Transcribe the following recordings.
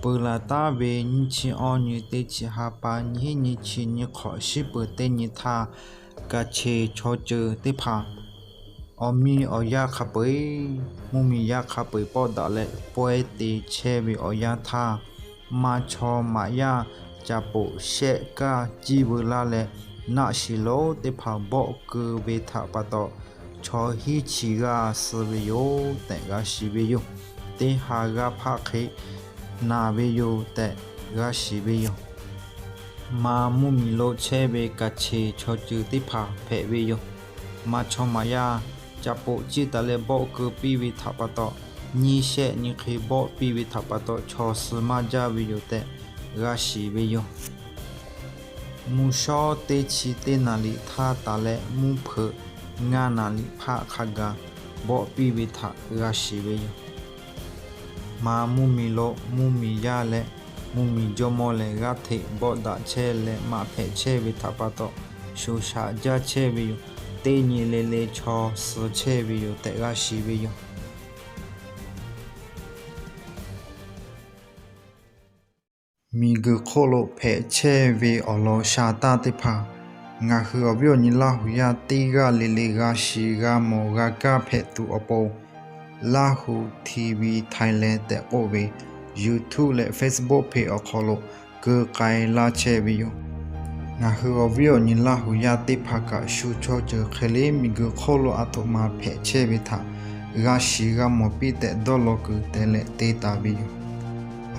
Peuˬ laˬ taˉ ve nyiˇ chi awˇ nyi teˇ chi ha pa nyi hiˉ nyi chi nyi hk'awꞈ shiˉ peuˬ teˇ nyi htaˇ, kaˬ cheˬ chaw ceuˬ teˇ hpaˍ awˬ miˇ awˬ yaˇ hk'a peu-eˬ, mvuhˇ miˬ yaˇ hk'a peu-eˬ pawˆ daꞈ leh pawehˇ te chehˇ ve awˬ yanˇ htaˇ, maˇ chaw maꞈ yaˇ caꞈ poꞈ shehˆ kaˇ ciˇ veu laˇ leh, naˆ shiˍ lonˉ teˇ hpaˍ bawˆ keu ve htaꞈ pa taw, chaw hiˉ chi g'aˇ suh ve yoˬ tehꞈ g'a shiˍ ve yoˬ. Teˇ ha g'aˇ hpaˆ hk'e naˬ ve yoˬ tehꞈ g'a shiˍ ve yoˬ. Maˇ mvuhˇ miˬ lo chehˇ ve kaˬ cheˬ chaw ceuˬ teˇ hpaˍ hpehꞈ ve yoˬ. Maˇ chaw maꞈ yaˇ caꞈ poꞈ ciˇ taˍ leh bawˆ keu piˇ ve htaꞈ pa taw, nyiˇ shehˆ nyi hk'e bawˆ piˇ ve htaꞈ pa taw chaw suh maˇ jaˇ ve yoˬ tehꞈ g'a shiˍ ve yoˬ. Mvuhˇ shawˉ teˇ chi teˇ naˍ riˍ htaˇ taˍ leh mvuhˇ hpeuꞈ ngaˇ naˍ riˍ hpaˆ hk'a gaˬ bawˆ piˇ ve htaꞈ g'a shiˍ ve yoˬ. Maˇ mvuhˇ miˬ lo mvuhˇ miˬ yaˇ leh mvuhˇ miˬ jawˇmawˇ lehˬ, g'aˇ hteꞈ bawˆ daꞈ chehˇ leh maꞈ hpehꞈ chehˇ ve htaꞈ pa taw, shoˍ shaꞈ jaˇ chehˇ ve yoˬ. Teˇ nyi le le chaw suh chehˇ ve yoˬ tehꞈ g'a shiˍ ve yoˬ. Miˬguiˬ hk'oˆ lo hpehꞈ chehˇ ve awˬ lawn sha taˇ teˇ hpaˍ, ngaˬ hui awˬ viˉ awˬ nyi Laˇ huˍ yaˇ teˇ g'aˇ le le g'a shiˍ g'a mawˬ g'a kaˇ hpehꞈ tuˬ awˬ pon, Laˇ huˍ TV Thailand tehꞈ k'oˆ ve YouTube leh Facebook page awˬ hk'aw lo keu k'ai laˇ chehˇ ve yoˬ. Ngaˬ hui awˬ viˉ awˬ nyi Laˇ huˍ yaˇ teˇ hpaˍ kaꞈ shu chaw ceuˬ hk'e le miˬguiˬ hk'oˆ lo aˬ htoꞈ ma hpehꞈ chehˇ ve htaꞈ g'a shiˍ g'a mawˬ piˇ tehꞈ dawˇ law kuiˬ te leh te taˍ ve yoˬ.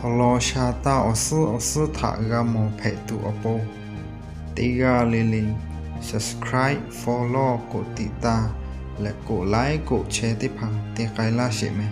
Awˬ lawn sha taˇ awˬ suhˉ awˬ suhˉ htaꞈ g'a mawˬ hpehꞈ tuˬ awˬ pon, teˇ g'aˇ le le subscribe, follow, กดติดตาม leh กดไลค์ กดแชร์ teˇ hpaˍ te k'ai laˇ sheˍ meh.